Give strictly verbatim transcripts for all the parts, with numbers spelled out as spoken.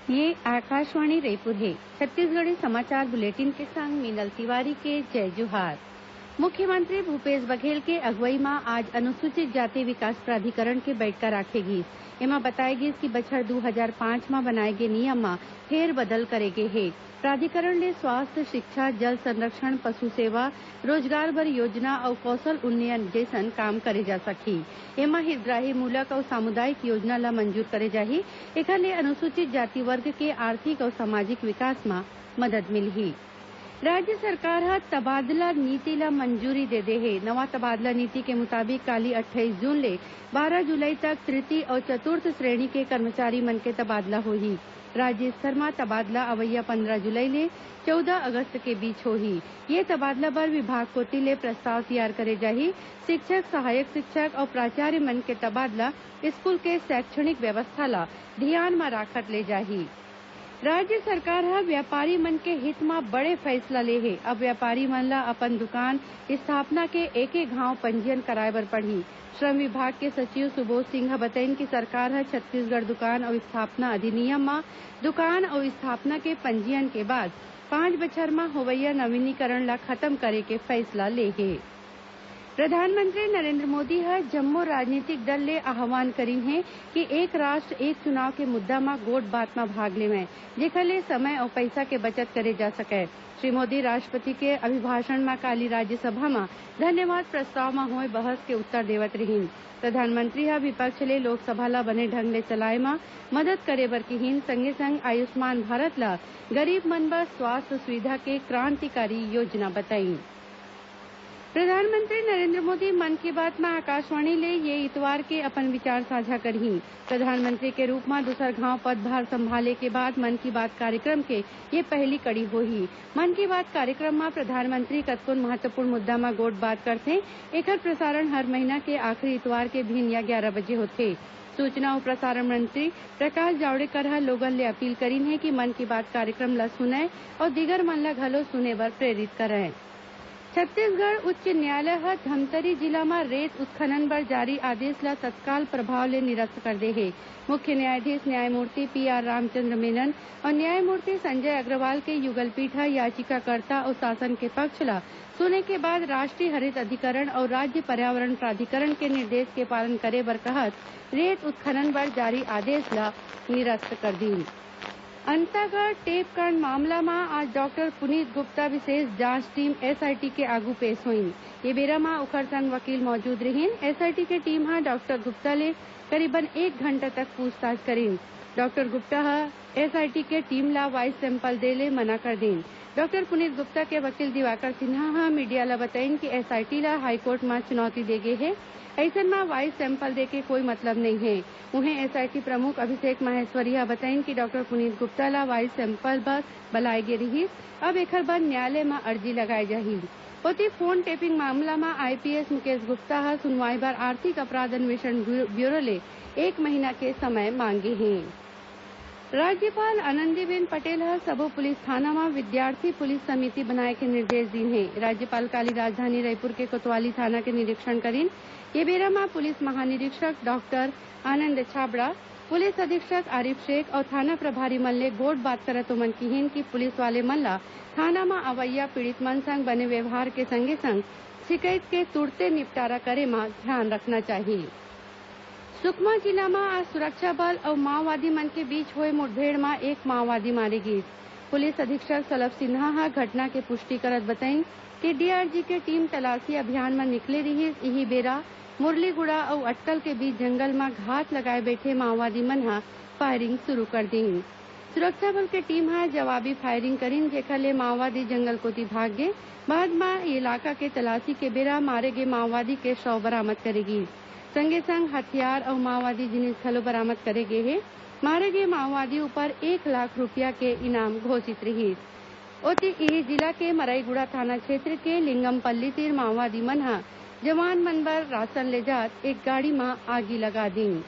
ये आकाशवाणी रईपुर हे। छत्तीसगढ़ी समाचार बुलेटिन के संग मीनल तिवारी के जय जोहार। मुख्यमंत्री भूपेश बघेल के अगुवई म आज अनुसूचित जाति विकास प्राधिकरण के बइठका राखे गीस। एमा बताय गीस कि बछर दू हजार पाँच म बनाय गे नियम म फेरबदल करे गे हे। प्राधिकरण ले स्वास्थ्य, शिक्षा, जल संरक्षण, पशु सेवा, रोजगार बर योजना अउ कौशल उन्नयन जइसन काम करे जा सकही। एमा हितग्राही मूलक अउ सामुदायिक योजना ल मंजूर करे जाही। एखर ले अनुसूचित जाति वर्ग के आर्थिक अउ सामाजिक विकास म मदद मिलही। राज्य सरकार ह तबादला नीति ल मंजूरी दे दे हे। नवा तबादला नीति के मुताबिक काली अट्ठाईस जून ले बारह जुलाई तक तृतीय अउ चतुर्थ श्रेणी के कर्मचारी मन के तबादला होही। राज्य स्तर म तबादला अवइया पंद्रह जुलाई ले चौदह अगस्त के बीच होही। ये तबादला बर विभाग कोति ले प्रस्ताव तियार करे जाही। शिक्षक, सहायक शिक्षक अउ प्राचार्य मन के तबादला स्कूल के शैक्षणिक व्यवस्था ल धियान म राखत ले जाही। राज्य सरकार ह व्यापारी मन के हित म बड़े फैसला ले हे। अब व्यापारी मन ल अपन दुकान स्थापना के एक-एक घांव पंजीयन कराय बर पड़ही। श्रम विभाग के सचिव सुबोध सिंह ह बतइन कि सरकार ह छत्तीसगढ़ दुकान अउ स्थापना अधिनियम म दुकान अउ स्थापना के पंजीयन के बाद पांच बछर म होवइया नवीनीकरण ल खत्म करे के फैसला ले हे। प्रधानमंत्री नरेंद्र मोदी ह जम्मो राजनीतिक दल ले आह्वान करिन हे कि एक राष्ट्र एक चुनाव के मुद्दा म गोठ बात म भाग लेवय, जेखर ले समय अउ पइसा के बचत करे जा सकय। श्री मोदी राष्ट्रपति के अभिभाषण म काली राज्यसभा म धन्यवाद प्रस्ताव म होय बहस के उत्तर देवत रिहिन। प्रधानमंत्री ह विपक्ष ले लोकसभा ल बने ढंग ले चलाय म मदद करे बर किहिन, संगे संग आयुष्मान भारत ल गरीब मन बर स्वास्थ्य सुविधा के क्रांतिकारी योजना बताइन। प्रधानमंत्री नरेंद्र मोदी मन की बात म आकाशवाणी ले ये इतवार के अपन विचार साझा करही। प्रधानमंत्री के रूप म दूसर घांव पदभार संभाले के बाद मन की बात कार्यक्रम के ये पहली कड़ी होही। मन की बात कार्यक्रम म प्रधानमंत्री कतकोन महत्वपूर्ण मुद्दा म गोठ बात करथे। एखर प्रसारण हर महीना के आखिरी इतवार के भिन या ग्यारह बजे होथे। सूचना अउ प्रसारण मंत्री प्रकाश जावड़ेकर ह लोगन ले अपील करिन हे कि मन की बात कार्यक्रम ल सुनय अउ दीगर मन ल घलो सुने बर प्रेरित करय। छत्तीसगढ़ उच्च न्यायालय ह धमतरी जिला म रेत उत्खनन बर जारी आदेश ल तत्काल प्रभाव ले निरस्त कर दे हे। मुख्य न्यायाधीश न्यायमूर्ति पी आर रामचंद्र मेनन अउ न्यायमूर्ति संजय अग्रवाल के युगल पीठ ह याचिकाकर्ता अउ शासन के पक्ष ल सुने के बाद राष्ट्रीय हरित अधिकरण अउ राज्य पर्यावरण प्राधिकरण के निर्देश के पालन करे बर कहत रेत उत्खनन बर जारी आदेश ल निरस्त कर दीन। अंतागढ़ टेपकांड मामला म आज डॉक्टर पुनीत गुप्ता विशेष जांच टीम एसआईटी के आगू पेश होइन। ये बेरा म ओखर संग वकील मौजूद रिहिन। एसआईटी के टीम ह डॉक्टर गुप्ता ले करीबन एक घंटा तक पूछताछ करिन। डॉक्टर गुप्ता ह एसआईटी के टीम ला वॉइस सैंपल दे ले मना कर दीन। डॉक्टर पुनीत गुप्ता के वकील दिवाकर सिन्हा ह मीडिया ला बताइन कि एसआईटी ला हाईकोर्ट म चुनौती दे गे हे, अइसन म वॉइस सैंपल दे के कोई मतलब नइ हे। उहें, एसआईटी प्रमुख अभिषेक माहेश्वरी ह बताइन कि डॉक्टर पुनीत गुप्ता ला वॉइस सैंपल बर बलाए गे रिहिस, अब एखर बर न्यायालय म अर्जी लगाए जाही। ओती, फोन टेपिंग मामला म आईपीएस मुकेश गुप्ता ह सुनवाई बर आर्थिक अपराध अन्वेषण ब्यू-, ब्यूरो ले एक महीना के समय मांगे हे। राज्यपाल आनंदीबेन पटेल ह सबो पुलिस थाना म विद्यार्थी पुलिस समिति बनाए के निर्देश दीन हे। राज्यपाल काली राजधानी रईपुर के कोतवाली थाना के निरीक्षण करिन। ये बेरा म पुलिस महानिरीक्षक डॉक्टर आनंद छाबड़ा, पुलिस अधीक्षक आरिफ शेख अउ थाना प्रभारी मन ले गोठ बात करत ओमन किहिन कि पुलिस वाले मन ल थाना म अवइया पीड़ित मन संग बने व्यवहार के संगे संग शिकायत के तुरते निपटारा करे म ध्यान रखना चाही। सुकमा जिला म आज सुरक्षा बल अउ माओवादी मन के बीच होए मुठभेड़ म एक माओवादी मारे गीस। पुलिस अधीक्षक सलभ सिन्हा ह घटना के पुष्टि करत बतइन कि डीआरजी के टीम तलाशी अभियान म निकले रिहिस। इही बेरा मुरलीगुड़ा अउ अटकल के बीच जंगल म घात लगाए बइठे माओवादी मन ह फायरिंग शुरू कर दीन। सुरक्षा बल के टीम ह जवाबी फायरिंग करिन, जेखर ले माओवादी जंगल कोति भाग गे। बाद म इलाका के तलाशी के बेरा मारे गे माओवादी के शव बरामद करे गीस। संगे संग हथियार अउ माओवादी जिनिस घलो बरामद करे गे हे। मारे गे माओवादी ऊपर एक लाख रूपिया के इनाम घोषित रिहिस। ओती, इही जिला के मरईगुड़ा थाना क्षेत्र के लिंगमपल्ली तीर माओवादी मन ह जवान मन बर राशन ले जात एक गाड़ी म आगी लगा दीन।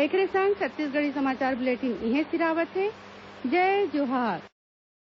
एखरे संग छत्तीसगढ़ी समाचार बुलेटिन इहें सिरावत हे। जय जोहार।